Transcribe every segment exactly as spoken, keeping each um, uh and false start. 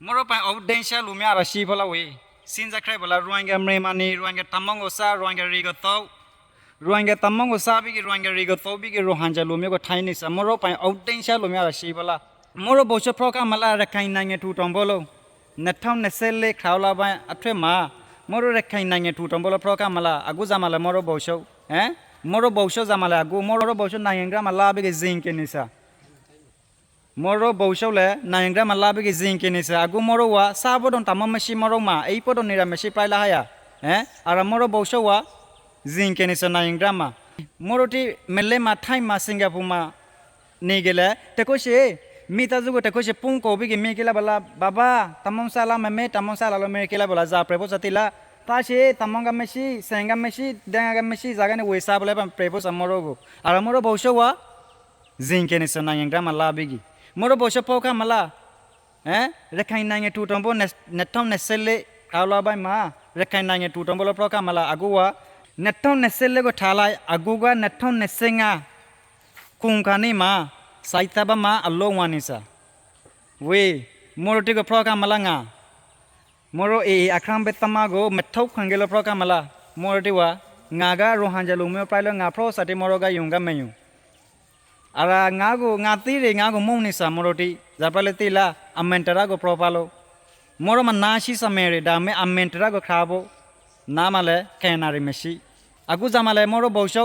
မ့ၢ်ရိပၢ်အိၣ်ဒ့ၣ်ဆၢလူမျိုးအရရှိဖိလၢဝဲ စင်စခရံာ်ဖိလၢ ရိုဟင်ဂျာ မြန်မာ န့ၣ် ရိုဟင်ဂျာ တၢ်မုန်းကိုးစား ရိုဟင်ဂျာ ရေကသို ရိုဟင်ဂျာ တၢ်မုန်းကိုးစား ပြီး ရိုဟင်ဂျာ ရေကသို ပြီး ရိုဟင်ဂျာ လူမျိုးကို ထိုင်နေစ မ့ၢ်ရိပၢ်အိၣ်ဒ့ၣ်ဆၢလူမျိုးအရရှိဖိလၢ မ့ၢ်ရိဘိၣ်ဆိဖိခါမလၢ ရခိုင်နိုင်ငံထူထောင်ဖို့လီၤ နှစ်ထောင့်နှစ်ဆယ့်လေး ခရၢလၢဘၢၣ်အထွဲမး မ့ၢ်ရိ ရခိုင်နိုင်ငံထူထောင်ဖို့ လၢဖိခါမလၢ အဂုၤ ဇာမလဲၣ် မ့ၢ်ရိဘိၣ်ဆိ ဟဲ မ့ၢ်ရိဘိၣ်ဆိ ဇာမလဲၣ် အဂုၤ မ့ၢ်ရိဘိၣ်ဆိ နိုင်ငံခြားမှာ လၢပြီး က ဇင်က့ၤနေစ မ့ၢ်ရိဘိၣ်ဆိလဲၣ် နိုင်ငံခြားမှာ လၢပြီး က ဇင်က့ၤနေစ အဂုၤ မ့ၢ်ရိဝဲ စားဖို့တောင် တၢ်မုန်းမရှိ မ့ၢ်ရိမး အိပ်ဖို့တောင် နေရာမရှိ ဖျားလၢဟါယၤ ဟဲ အရ မ့ၢ်ရိဘိၣ်ဆိဝဲ ဇင်က့ၤနေစ နိုင်ငံခြားမှာ မ့ၢ်ရိတံ မလေးမှာ ထိုင်းမှာ စင်ကာပူမှာ နေက့ၤလဲၣ် တခိၣ်ဆံး မိသားစုကို တခိၣ်ဆံး ဖုန်းခေါ်ပြီး က့ၤမေးက့ၤလၢ်ဘၣ်လၢ ဘၣ်ဘၣ် တၢ်မုန်းစားလား မမေး တၢ်မုန်းစားလား လို့ မေးက့ၤလၢ်ဘၣ်လၢ ဇာပြဲးဖိစၢ်သ့လၢ် သားဆံး တၢ်မုန်းကမရှိ ဆန်ကမရှိ ဒဲငါကမရှိ စးကန့ၣ် ဝဲစားဖိလၢ် ပြဲးဖိစၢ် မ့ၢ်ရိကို အရ မ့ၢ်ရိဘိၣ်ဆိဝဲ ဇင်က့ၤနေစ နိုင်ငံခြားမှာ လၢပြီး က့ၤ မ့ၢ်ရိဘိၣ်ဆိဖိခါမလၢ ဟဲ ရခိုင်နိုင်ငံထူထောင်ဖို့ နှစ်ထောင့်နှစ်ဆယ့်လေး ခရၢလၢဘၢၣ်မး ရခိုင်နိုင်ငံထူထောင်ဖို့ လၢဖိခါမလၢ အဂုၤဝဲ နှစ်ထောင့်နှစ်ဆယ့်လေး ကို ထားလိုက် အဂုၤက နှစ်ထောင့်နှစ်ဆယ့်ငါး ခုမ်ခါန့ၣ်မး စးထီးဘၣ်မး အလုပ်ဝင်နေစ ဝဲ မ့ၢ်ရိတံ က ဖိခါမလၢ ငါ မ့ၢ်ရိ AA အာရက္ခတပ်မကို မထောက်ခံ က့ၤလၢ ဖိခါမလၢ မ့ၢ်ရိတံဝဲ ငါက ရိုဟင်ဂျာ လူမျိုး ဖျားလၢ ငါဖိစၢ်တံ မ့ၢ်ရိက ယုံက မယုံ အရ ငါကို ငါသံရ့ၣ် ငါကို မုန်းနေစ မ့ၢ်ရိတံ ဇာပြဲးလၢသ့လၢ် အမှန်တရားကို ပြောပါလို့ မ့ၢ်ရိ မနုၤရှိစ့ၢ်မ့ၢ်ရ့ၣ် ဒါပေမဲ့ အမှန်တရားကို ခရၢဖိ နားမှာလည်း ခံနိုင်ရည်မရှိ အဂုၤ ဇာမလဲၣ် မ့ၢ်ရိဘိၣ်ဆိ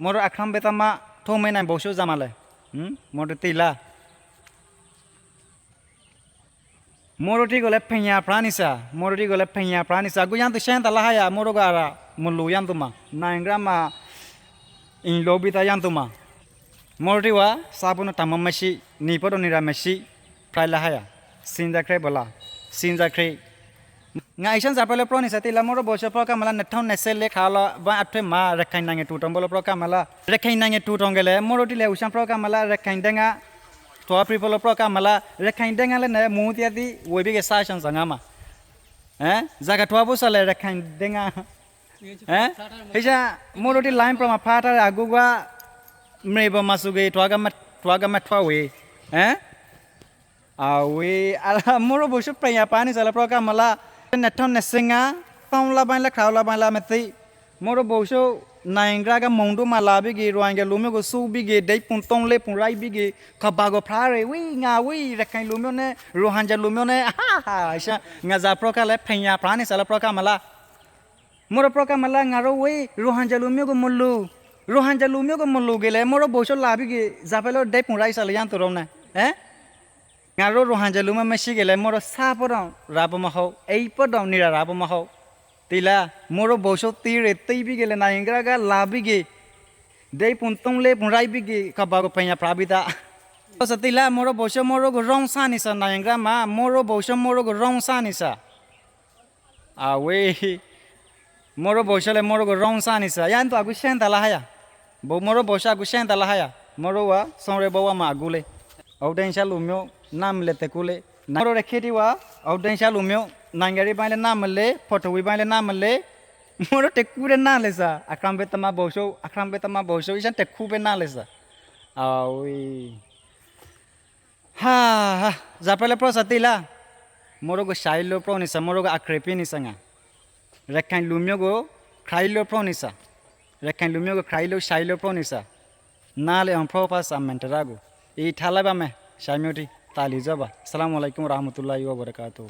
မ့ၢ်ရိ အာရက္ခတပ်မ ထိန်းမင်းနိုင်ဘိၣ်ဆိ ဇာမလဲၣ် မ့ၢ်ရိတံသ့လၢ် မ့ၢ်ရိတံကိုလည်း ဖဲညါဖျါနေစ မ့ၢ်ရိတံကိုလည်း ဖဲညါဖျါနေစ အဂုၤ ယင်းသူ ရှင်းသာလၢဟါယၤ မ့ၢ်ရိက အရ မလူၤ ယင်းသူမး နိုင်ငံခြားမှာ အိမ်လုပ်ပြီးသား ယင်းသူမး မ့ၢ်ရိတံဝဲ စားဖို့တောင် တၢ်မုန်းမရှိ နေဖို့တောင် နေရာမရှိ ဖျားလၢဟါယၤ စင်စခရံာ်ဖိလၢ် စင်စခရံာ် ငါ အံၤ ရှင်း ဇာပြဲးလၢ ပြောနေစ သ့လၢ် မ့ၢ်ရိဘိၣ်ဆိဖိခါမလၢ နှစ်ထောင့်နှစ်ဆယ့်လေး ခရၢလၢဘၢၣ်အထွဲမး ရခိုင်နိုင်ငံထူထောင်ဖို့ လၢဖိခါမလၢ ရခိုင်နိုင်ငံထူထောင်က့ၤလဲၣ် မ့ၢ်ရိတံလဲၣ် အံၤ ရှင်း ဖိခါမလၢ ရခိုင်ဒဲငါ ထွဲဖှိၣ်ဖိလၢ ဖိခါမလၢ ရခိုင်ဒဲငါလၢန့ၣ် မူသ့ၣ်သ့ၣ် ဝဲပြီး က စားချင်စ ငါမး ဟဲ စကားထွဲဖိစၢ်လဲၣ် ရခိုင်ဒဲငါ ဟဲ ဟဲ ရှင်း မ့ၢ်ရိတံ line ပေါ်မှာ ဖျါထားတဲ့ အဂုၤက မ့ၢ်ရိဘိၣ်မး စုက့ၤ ထွဲကမ ထွဲကမထွဲဝဲ ဟဲ အဝဲ အလၢ မ့ၢ်ရိဘိၣ်ဆိ ဖဲညါဖျါနေစ လၢဖိခါမလၢ နှစ်ထောင့်နှစ်ဆယ့်ငါး သုံးလပိုင်းလၢ ခရၢလၢဘၢၣ်လၢ မသိ မ့ၢ်ရိဘိၣ်ဆိ နိုင်ငံခြားက မုန့်တို့မှာ လာပြီး က့ၤ ရိုဟင်ဂျာ လူမျိုးကို စုပြီး က့ၤ ဓာတ်ပုံသုံးလေးပုံ ရိုက်ပြီး က့ၤ ကမ္ဘာကို ဖျါရ့ၣ် ဝံ ငါဝံ ရခိုင်လူမျိုးနဲ့ ရိုဟင်ဂျာ လူမျိုးနဲ့ ဟာဟာ ရှင်း ငါ ဇာပြဲးဖိခါလဲၣ် ဖဲညါဖျါနေစ လၢဖိခါမလၢ မ့ၢ်ရိဖိခါမလၢ ငါတို့ဝဲ ရိုဟင်ဂျာ လူမျိုးကို မလူၤ ရိုဟင်ဂျာ လူမျိုးကို မလူၤက့ၤလဲၣ် မ့ၢ်ရိဘိၣ်ဆိ လာပြီး က့ၤ ဇာပြဲးလၢ ဓာတ်ပုံ ရိုက်စ လၢ ယင်းသူတို့နဲ့ ဟဲ ငါတို့ ရိုဟင်ဂျာ လူမျိုး မရှိက့ၤလဲၣ် မ့ၢ်ရိ စားဖို့တောင် ရဖို့မဟုတ် အိပ်ဖို့တောင် နေရာရဖို့မဟုတ် သ့လၢ် မ့ၢ်ရိဘိၣ်ဆိ သံရ့ၣ် သံပြီး က့ၤလဲၣ် နိုင်ငံခြားက လာပြီး က့ၤ ဓာတ်ပုံသုံးလေးပုံ ရိုက်ပြီး က့ၤ ကမ္ဘာကို ဖဲညါဖျါပြီးသား ဖိစၢ်သ့လၢ် မ့ၢ်ရိဘိၣ်ဆိ မ့ၢ်ရိကို ရောင်းစားနေစ နိုင်ငံခြားမှာ မ့ၢ်ရိဘိၣ်ဆိ မ့ၢ်ရိကို ရောင်းစားနေစ အဝဲ မ့ၢ်ရိဘိၣ်ဆိလဲၣ် မ့ၢ်ရိကို ရောင်းစားနေစ ယင်းသူ အဂုၤ ရှင်းသာလၢဟါယၤ ဘိၣ် မ့ၢ်ရိဘိၣ်ဆိ အဂုၤ ရှင်းသာလၢဟါယၤ မ့ၢ်ရိဝဲ ဆုံးရဲဘဝမှာ အဂုၤလၢ အိၣ်ဒ့ၣ်ဆၢလူမျိုး နားမလည်တကူလဲၣ် မ့ၢ်ရိတခ့တံဝဲ အိၣ်ဒ့ၣ်ဆၢလူမျိုး နိုင်ငံရေးပိုင်းလည်း နားမလည် ပထဝီပိုင်းလည်း နားမလည် မ့ၢ်ရိတခူပဲ နားလည်စ အာရက္ခတပ်မ ဘိၣ်ဆိ အာရက္ခတပ်မ ဘိၣ်ဆိ အံၤ ရှင်း တခူပဲ နားလည်စ အဝဲ ဟာ ဟာ ဇာပြဲးလၢ ဖိစၢ်သ့လၢ် မ့ၢ်ရိက ရှင်းလို့ ပြောနေစ မ့ၢ်ရိက အကြံပေးနေစ ငါ ရခိုင်လူမျိုးကို ရှင်းလို့ ပြောနေစ ရခိုင်လူမျိုးကို ရှင်းလို့ ရှင်းလို့ ပြောနေစ နားလည်အောင် ပြောပါစ အမှန်တရားကို အံၤ ထားလိုက်ပါမယ် ရှမ်းမျိုးတွေ သာလီစွာပါ အစလမ်ဝါလီကွမ် ရဟ်မတူလ္လာဟ် ဝဘရကာတူ